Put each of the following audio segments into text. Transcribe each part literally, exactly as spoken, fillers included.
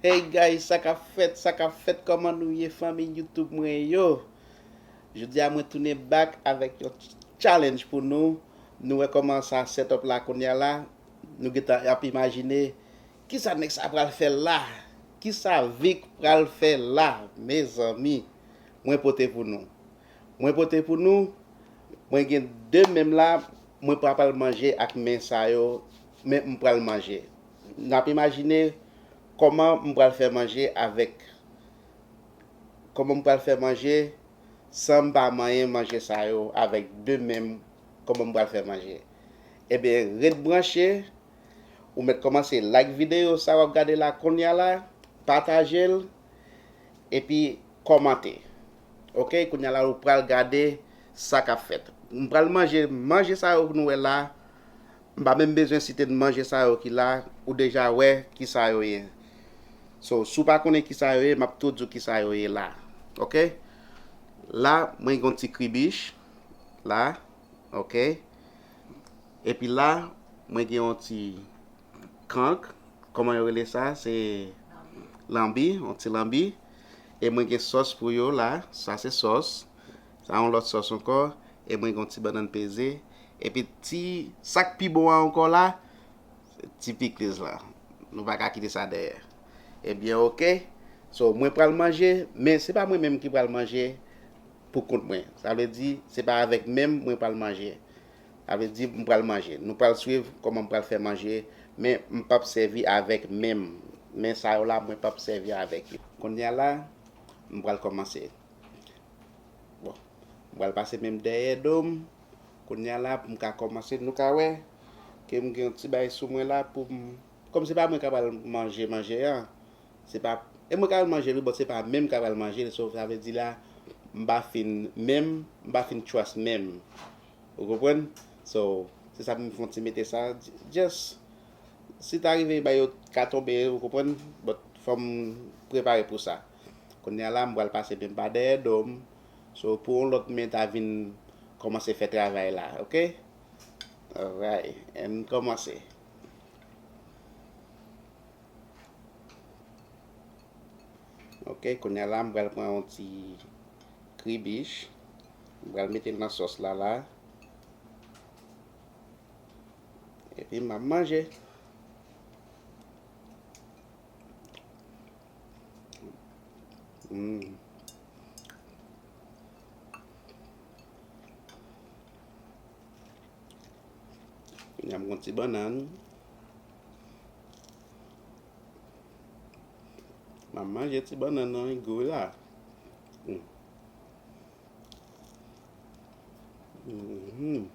Hey guys, sa k ap fèt, sa k ap fèt, kòman nou ye fanmi YouTube mwen yo? Jodi a mwen tounen back avèk yon challenge pou nou. Nou wè kòman sa set up la kounye a la. Nou gentan ap imajine kisa nèg sa pral fè la. Kisa Vic pral fè la, mezanmi. Mwen pote pou nou. Mwen pote pou nou, mwen gen de menm la, mwen pa pral manje ak men sa yo, men m pral manje. N ap imajine kòman m pral fè manje avèk, kòman m pral fè manje san m pa manyen manje sa yo avèk de menm, kòman m pral fè manje. Ebyen, ret branche, ou mèt kòmanse like videyo sa w ap gade la kounye a la, pataje l, epi kòmante. Oke, kounye a la ou pral gade sa k ap fèt. M pral manje manje sa yo nou wè la. M pa menm bezwen site n manje sa yo ki la, ou deja wè ki sa yo ye. So, si w pa konnen ki sa yo ye, m ap tou di w ki sa yo ye la. Oke? La, mwen gen yon ti kribich. La, oke? Epi la, mwen gen yon ti kank, kòman yo rele sa? Se lanbi, yon ti lanbi. E mwen gen sòs pou yo la. Sa se sòs. Sa yon lòt sòs ankò. E mwen gen yon ti bannann peze. Epi ti, sa k pi bon an ankò la, ti pikliz la. Nou pa ka kite sa dèyè. Ebyen, oke. So, mwen pral manje, men se pa mwen menm ki pral manje pou kont mwen. Sa vle di, se pa avèk men m mwen pral manje. Sa vle di, m pral manje. Nou pral swiv kòman m pral fè manje, men m p ap sèvi avèk men m. Men sa yo la, mwen p ap sèvi avèk yo. Kounye a la, m pral kòmanse. Bon, m pral pase men m dèyè do m. Kounye a la, pou m ka kòmanse, nou ka wè ke m gen yon ti bagay sou mwen la pou m, kòm se pa mwen k ap al manje manje an, se pa, e mwen k ap al manje wi, but se pa men m k ap al manje l, so, sa vle di la, m pa fin men m, m pa fin trust men m. Ou konprann? So, se sa m fè yon ti mete sa, just, si ta rive bay yo ka tonbe, ou konprann? But fò m prepare pou sa. Kounye a la, m pral pase men m pa dèyè do m. So, pou yon lòt men ta vin kòmanse fè travay la, oke? Alright, ann kòmanse. Oke, kounye a la, m pral pran yon ti kribich. M pral mete l nan sòs la, la. Epi m ap manje. Mm. Kounye a m gon ti bannann. M ap manje ti bannann nan, li gou la. Mm. Mhm.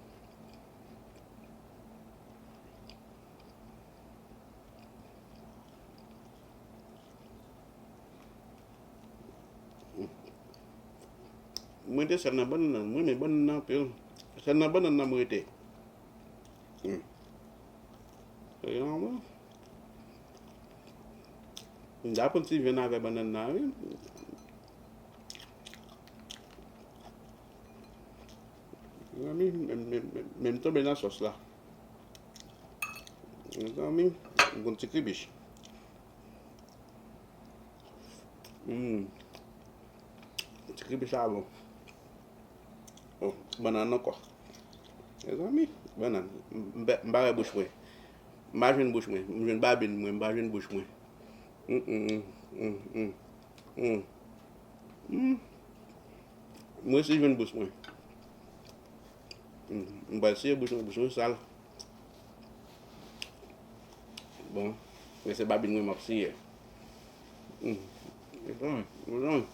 Mwen te sèl nan bannann nan, mwen renmen bannann nan anpil. Sèl nan bannann nan mwen rete. Hmm. E yon mwen. M ta pran ti vyann avè bannann nan, wi. Mezanmi, men, men, men, men m tonbe nan sòs la. Mezanmi, m gon ti kribich. Hmm. Ti kribich la bon. Oh, bannann ankò. Mezanmi, bannann. M, m, m pa wè bouch mwen. M pa jwenn bouch mwen. M jwenn babin mwen, m pa jwenn bouch mwen. Mm, mm, mm, mm, mm. Mm. M resi jwenn bouch mwen. Mm. M pral siye bouch mwen, bouch mwen sal. Bon, men se babin mwen m ap siye. Mm. Mezanmi, mezanmi.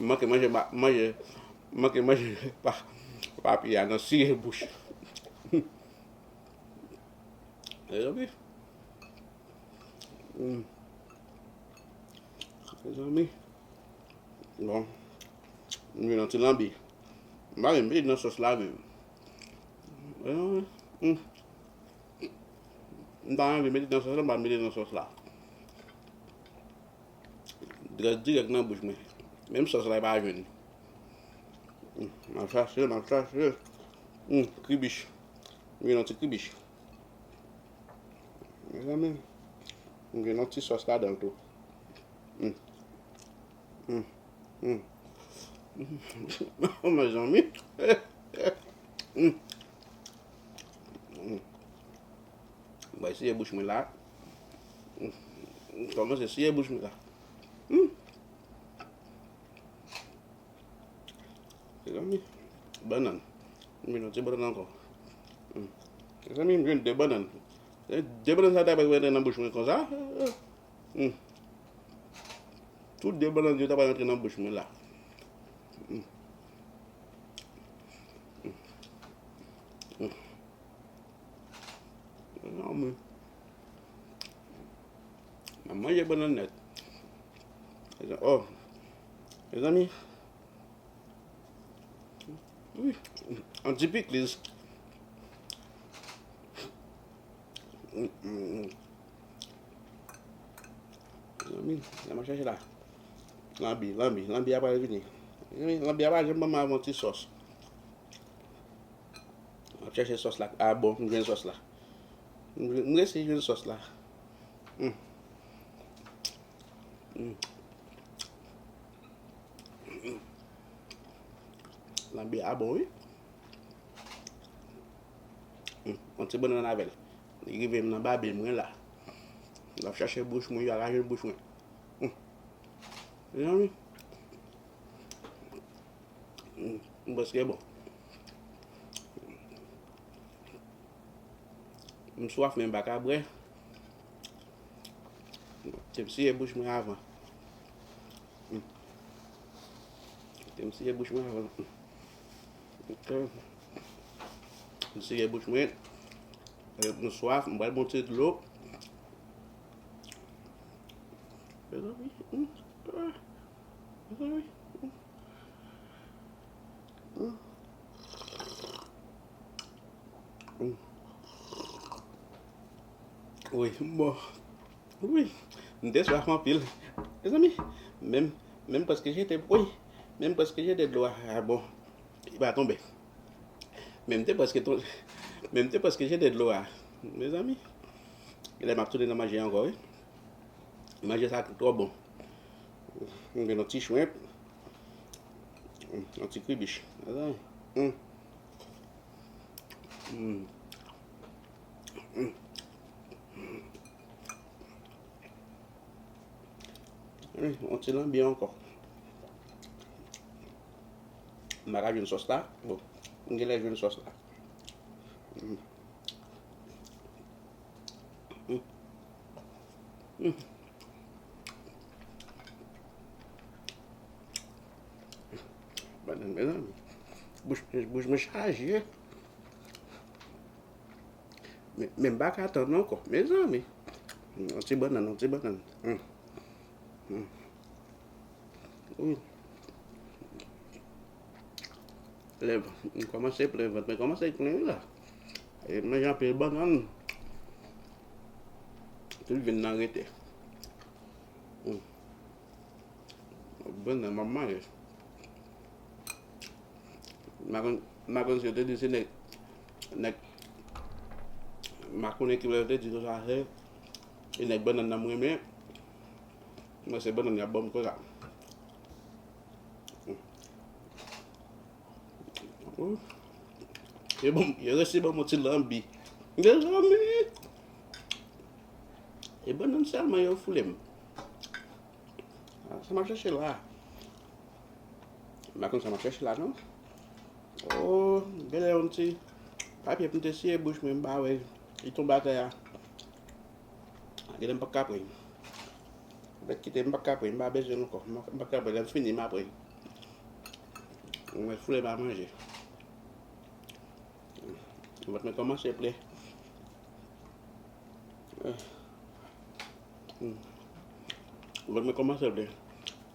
M manke manje, ma-, manje, m manke manje pa, papye a nan siye bouch. Mezanmi. Mm. Mezanmi. Bon. M jwenn yon ti lanbi. M pa menm mete nan sòs la menm. Mezanmi. Mm. M ta anvi mete nan sòs la, m pa mete nan sòs la. Dirèk, dirèk nan bouch mwen. Menm sòs la, e pa jwenn. Mm, m ap chache, m ap chache. Mm, kribich. M gen yon ti kribich. Mezanmi, m gen yon ti sòs ladan l tou. Mm. Mm. Mm. Oh, mezanmi. Mm. Mm. Mwen siye bouch mwen la. Mm. Kòmanse siye bouch mwen la. Mm. Mezanmi, bannann. M vin yon ti bannann ankò. Hmm. Mezanmi, m jwenn de bannann. Se de bannann sa ta pral rete nan bouch mwen konsa. Hmm. Tout de bannann yo ta pral rantre nan bouch mwen la. Hmm. Hmm. Hmm. Non, men. M ap manje bannann nèt. Oh, mezanmi. Wi, yon ti pikliz. Mm, mm, mm. Mezanmi, sa m ap chèche la. Lanbi, lanbi, lanbi a pral vini. Mezanmi, lanbi a pa janm ban m avè yon ti sòs. M ap chèche sòs la. Ah bon, m jwenn sòs la. M, m resi jwenn sòs la. Mm. Mm. Mm. Lanbi a bon, wi. Mm. Yon ti bannann avè l. Li rive m nan babe mwen la. L ap chache bouch mwen, yo araje bouch mwen. Mm. Mezanmi. Mm, m prèske bon. M swaf, men m pa ka bwè. Te m siye bouch mwen avan. Mm. Te m siye bouch mwen avan. Ok. M siye bouch mwen. E, m swaf, m pral bwè yon ti dlo. Mezanmi, mm, ah, mezanmi, mm. Mm. Mm. Wi, bon. Wi, m te swaf anpil. Mezanmi, menm, menm prèske jete, wi, menm prèske jete dlo a, ah, bon, li pa tonbe. Men m te prèske ton-, men m te prèske jete dlo a. Mezanmi, genlè m ap tounen nan manje ankò, wi. Manje sa twò bon. M gen yon ti chwenp, yon ti kribich. Mezanmi. Mm. Mm. Mm. Wi, yon ti lanbi ankò. M pa ka jwenn sòs la. Bon, m genlè jwenn sòs la. Mm. Mm. Mm. Bannann, mezanmi. Bouch, bouch mwen chaje. Men, men m pa ka tann ankò, mezanmi. Yon ti bannann, yon ti bannann. Mm. Mm. Wi. Lè m kòmanse plen, vant mwen kòmanse plen, wi, la. E manje anpil bannann. Tout vin nan rete. Mm. Bannann m ap manje. M pa konn, m pa konn si yo te di se nèg, nèg, m pa konnen ki bò yo te di konsa se, e nèg bannann nan m renmen. Mwen se bannann y ap ban m konsa. Yo ban m, yo resi ban m yon ti lanbi. Mezanmi! E bannann sèlman yo foule m. Ah, sa m ap chèche la. M pa konn sa m ap chèche la, non. Oh, genlè yon ti papye pou m te siye bouch mwen, m pa wè. Li tonbe atè a. Genlè m p ap ka pran. Mèt kite m, m p ap ka pran, m pa bezwen l ankò. M p ap ka pran, lè m fini, m ap pran. Mwen foule m a manje. Vant mwen kòmanse plen. Hmm. Vant mwen kòmanse plen.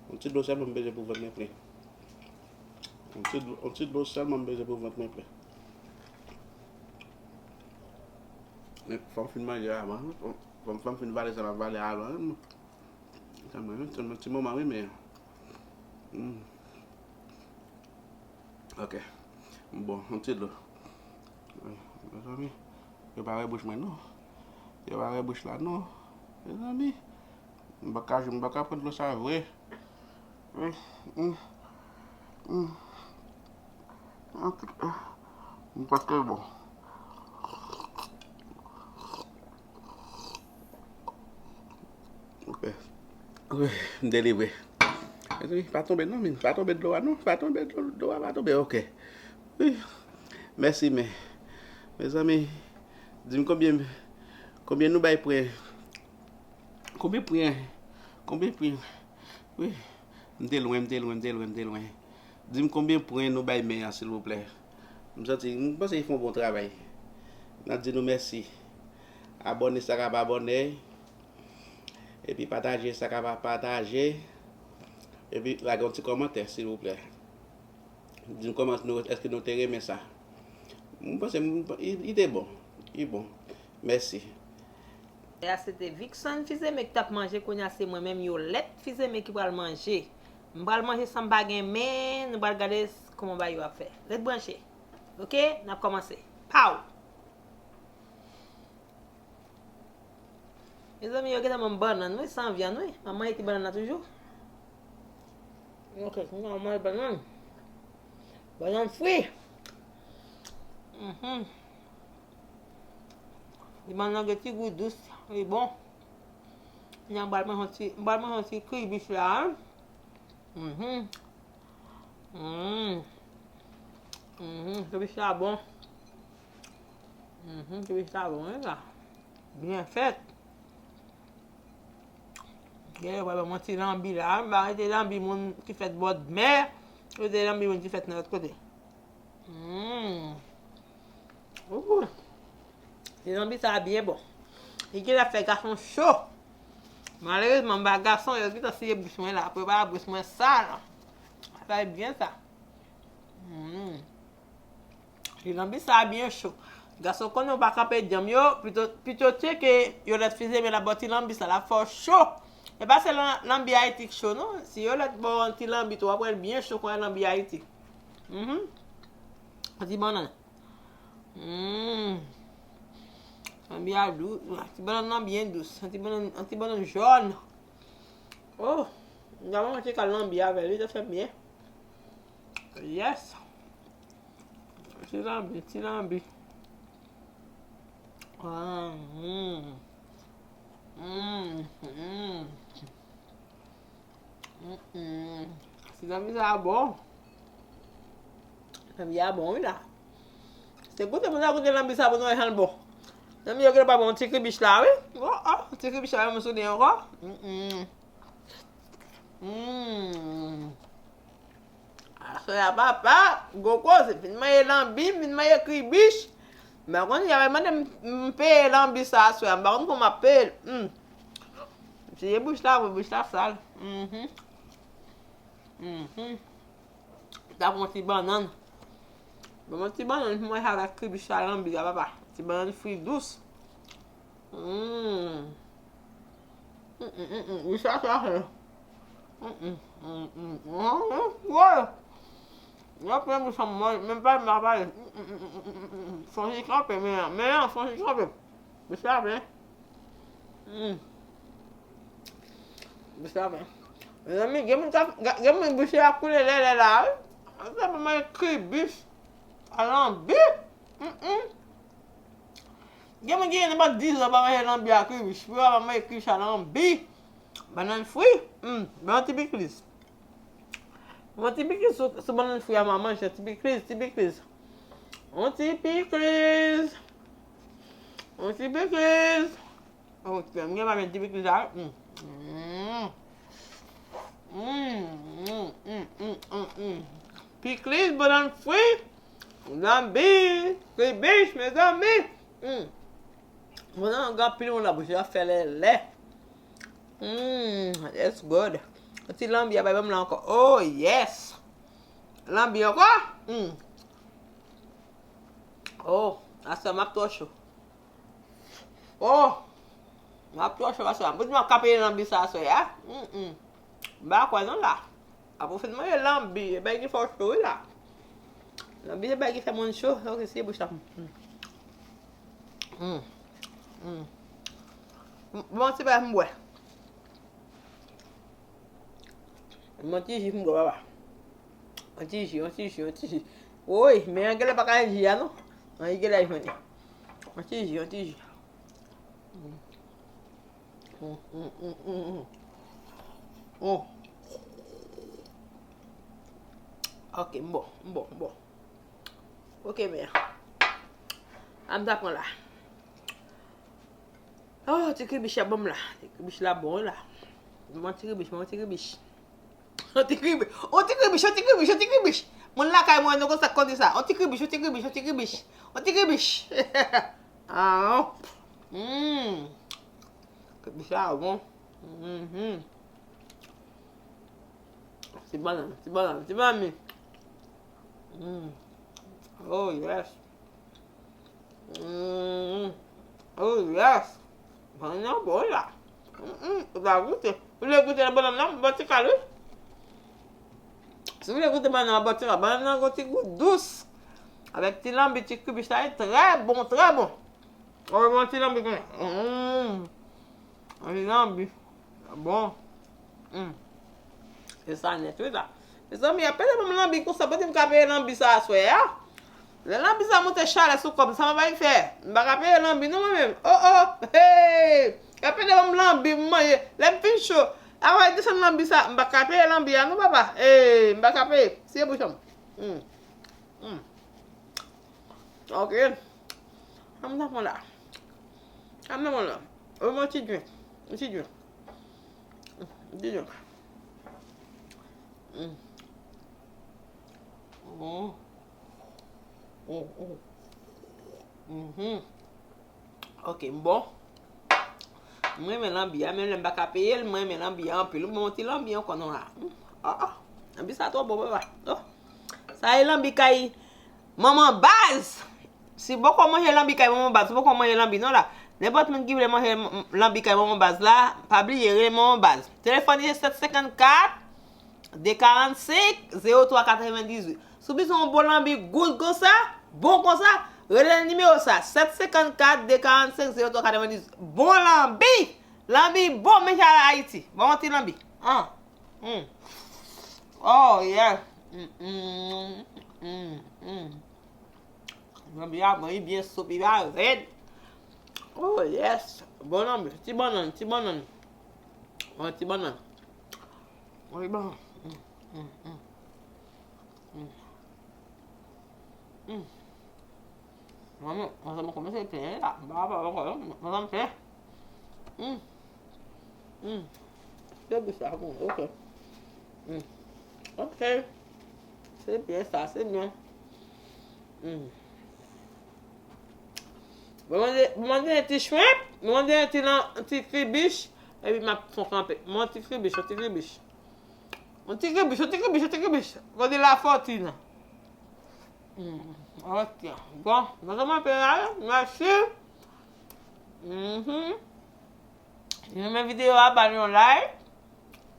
Yon ti dlo sèlman m bezwen pou vant mwen plen. Yon ti dlo, yon ti dlo sèlman m bezwen pou vant mwen plen. Men fò m fin manje avan, wi. Fò m, fò m fin vale sa m ap vale avan, wi. Sa mwen, wi, sèlman ti moman, wi, men. Hmm. Ok. Bon, yon ti dlo. Mezanmi, yo pa wè bouch mwen, non. Yo pa wè bouch la, non. Mezanmi. M pa ka jwe, m pa ka pran dlo sa vre. Mm, mm, mm. An tout ka, m pa trè bon. Ok. Ok, m delivre. Mezanmi, pa tonbe non, min. Pa tonbe dlo a non. Pa tonbe dlo, dlo a, pa tonbe. Ok. Wi. Mèsi, men. Mezanmi, di m konbyen, konbyen nou bay pwen? Konbyen pwen? Konbyen pwen? Wi. M te lwen, m te lwen, m te lwen, m te lwen. Di m konbyen pwen nou bay men an, silvouplè. M santi, m panse y fè yon bon travay. N ap di nou mèsi. Abòne sa k ap abòne. Epi pataje sa k ap pataje. Epi lage yon ti kòmantè, silvouplè. Di m kòman nou, èske nou te renmen sa. M panse m, i, i te bon. I bon. Mèsi. E a se te Vixon Fizeme ki t ap manje, kounye a se mwen menm Yolette Fizeme ki pral manje. M pral manje san m pa gen men, nou pral gade s-, kòman bagay yo ap fè. Ret branche. Ok, n ap kòmanse. Pow! Mezanmi, yo gentan ban m bannann, wi, san vyann, wi. M ap manje ti bannann nan toujou. Ok, m ap manje bannann. Bannann fri. Mhm. Ti bannann nan gen ti gou dous, li bon. Kounye a m pral manje yon ti, m pral manje yon ti kribich la, wi. Mhm. Mm. Mhm, kribich la bon. Mhm, kribich la bon, wi la. Byen fèt. Gen lè yo pral ban mwen ti lanbi la. M pa rete lanbi moun ki fèt bòdmè. Rete lanbi moun ki fèt nan lòt kote. Mm. Ooh. Ti lanbi sa a byen bon. Li genlè ap fè gason cho. Malerezman, m pa gason, yo gentan siye bouch mwen la. Apre pa bouch mwen sal. Sa e byen sa. Mm. Ti lanbi sa a byen cho. Gason konnen w pa kanpe djanm yo, pito, pito tcheke Yolette Fizeme la bò ti lanbi sa, l ap fè w cho. E pa se lan-, lanbi Ayiti k cho non. Si Yolette ba w ti lanbi tou, w ap wè l byen cho konn lanbi Ayiti. Mhm. Ti bannann. Mm. Lanbi a dous. Ti bannann nan byen dous. Ti bannann, ti bannann jòn. Oh, m ta manje ti kal lanbi avè li, ta fè byen. Yes. Ti lanbi, ti lanbi. Ah, mm. Mm, mm. Mm, mm. Ti lanbi sa bon. Lanbi a bon, wi la. Se goute, moun sa goute lanbi sa pou nou wè jan l bon. Lanbi yo genlè pa bon ti kribich la, wi. Oh, oh, ti kribich la, menm sou li ankò. Mm, mm. Mm. Aswè a papa, gwo koze, vin manje lanbi, vin manje kribich. M pa konn, y a mande m, m peye lanbi sa aswè a, m pa konn kòman m ap peye l. Hmm. M siye bouch la, wi, bouch la sal. Mhm. Mhm. Ta pran ti bannann. Ban mwen ti bannann pou mwen avèk kribich sa lanbi a papa. Ti bannann fri dous. Mm. Mm, mm, mm, mm. Wi, sa, sa, sa. Mm, mm, mm, mm. Mm, mm. Woy! Yo pran bouch mwen, menm pa m pa pale. Mm, mm, mm. Fon ti kanpe, men an, men an, fon ti kanpe. Bouch la pen. Mm. Bouch la pen. Mezanmi, gen moun ka, gen moun bouch yo ap koule lè, lè la, wi. Sa pa manje kribich a lanbi. Mm, mm. Gen moun ki gen nenpòt diz an pa manje lanbi a kribich. Pou yo pa manje kribich a lanbi. Bannann fri. Mm. Ban yon ti pikliz. Yon ti pikliz sou, sou bannann fri a, m a manje. Ti pikliz, ti pikliz. Yon ti pikliz. Yon ti pikliz. Ok, m gen pa mèt di pikliz la, wi. Mm. Mm. Mm, mm, mm, mm, mm. Pikliz, bannann fri, lanbi, kribich, mezanmi. Mm. Bannann gen anpil moun la bouch, yo fè lèlè. Mm, that's good. Ti lanbi a bay ban m la ankò. Oh, yes. Lanbi ankò? Mm. Oh, aswè m ap twò cho. Oh! M ap twò cho aswè a. Poutji m ap ka peye lanbi sa aswè a? Mm, mm. M pa kwè non la. Apre w fin manje lanbi, e bay ki fè w cho wi la. Lanbi se bay ki fè moun cho. Ok, se bouch la. Mm. Mm. Mm. M, bon, se bay m bwè. Yon ti ji pou m bwè, papa. Yon ti ji, yon ti ji, yon ti ji. Woy, men an genlè pa ka jwenn ji a, non. An, li genlè jwenn li. Yon ti ji, yon ti ji. Mm, mm, mm, mm, mm. Mm. Ok, m bon, m bon, m bon. Ok, men. An m ta pran la. Oh, ti kribich la bon la. Ti kribich la bon la. Bon ti kribich, bon ti kribich. On ti kribich, on ti kribich, on ti kribich, on ti kribich. Moun lakay mwen, nou konn sa k konn di sa. On ti kribich, on ti kribich, on ti kribich. On ti kribich. Ah. Mm. Kribich la bon. Mhm. Ti bannann, ti bannann, ti bannann. Mm. Oh, yes. Mm. Oh, yes. Bannann nan bon la. Mm, mm. Ou ta goute. Ou vle goute nan bannann nan, m ba w ti kal, wi. Si w vle goute bannann nan, m ba w ti kal. Bannann nan gon ti gou dous. Avèk ti lanbi, ti kribich la, e trè bon, trè bon. Ou wè yon ti lanbi kounye a. Mm. Yon ti lanbi. Bon. Mm. E sa nèt, wi, sa. Mezanmi, y ap pede ban m lanbi konsa, pandan m ka peye lanbi sa aswè a. Lè lanbi sa monte chalè sou kò m, sa m ap al fè? M pa ka peye lanbi, non, mwen menm. Oh, oh, hey! Y ap pede ban m lanbi, m manje. Lè m fin cho, avan y desann lanbi sa, m pa ka peye lanbi a, non, papa. Hey, m pa ka peye. Siye bouch an m. Mm. Mm. Ok. Sa m ta pran la. Sa m ta pran la. Ou yon ti drink. Yon ti drink. Yon ti drink. Mm. Mm. Mm, mm. Mhm. Ok, m bon. Mwen renmen lanbi a, menm lè m pa ka peye l, mwen renmen lanbi a anpil. Ou bon ti lanbi ankò non la. Mm. Oh, oh. Lanbi sa twò bon, papa. Oh. Sa e lanbi kay manman baz. Si w poko manje lanbi kay manman baz, ou poko manje lanbi non la. Nenpòt moun ki vle manje m-, m-, lanbi kay manman baz la, pa bliye rele manman baz. Telefòn li se sèt senkannkat, de karannsenk, zewo twa katrevendizuit. Si w bezwen yon bon lanbi goud konsa, bon konsa, rele nimewo sa, sèt senkannkat, de karannsenk, zewo twa katrevendizuit. Bon lanbi! Lanbi bon, men sa Ayiti. Bon ti lanbi. An. Mm. Oh, yeah. Mm, mm, mm, mm. Lanbi a bon, li byen soup, li pa rèd. Oh, yes. Bon lanbi, ti bannann, ti bannann. Bon, ti bannann. Wi, bon. Mm, mm, mm. Mm. Mm. Manman, manman kòmanse plen la. M pa kapab ankò non. Manman plen. Mm. Mm. Se byen sa, bon, ok. Mm. Ok. Se byen sa, se byen. Mm. Mwen mande, mwen mande yon ti shrimp, mwen mande yon ti lan, yon ti kribich, epi m ap fon kanpe. Mwen yon ti kribich, yon ti kribich. Yon ti kribich, yon ti kribich, yon ti kribich. Gade la fòtin. Mm, ok. Bon, nou sa mwen fè la, mèsi. Mhm. Si w renmen videyo a, ba l yon like.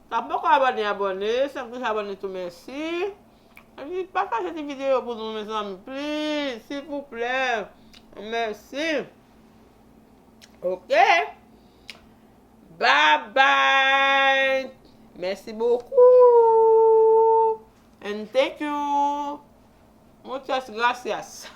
Sa poko abòne, abòne. Sa ki abòne tou, mèsi. Epi pataje ti videyo pou nou, mezanmi, please, silvouplè. Mèsi. Ok. Bye bye. Merci beaucoup. And thank you. Muchas gracias.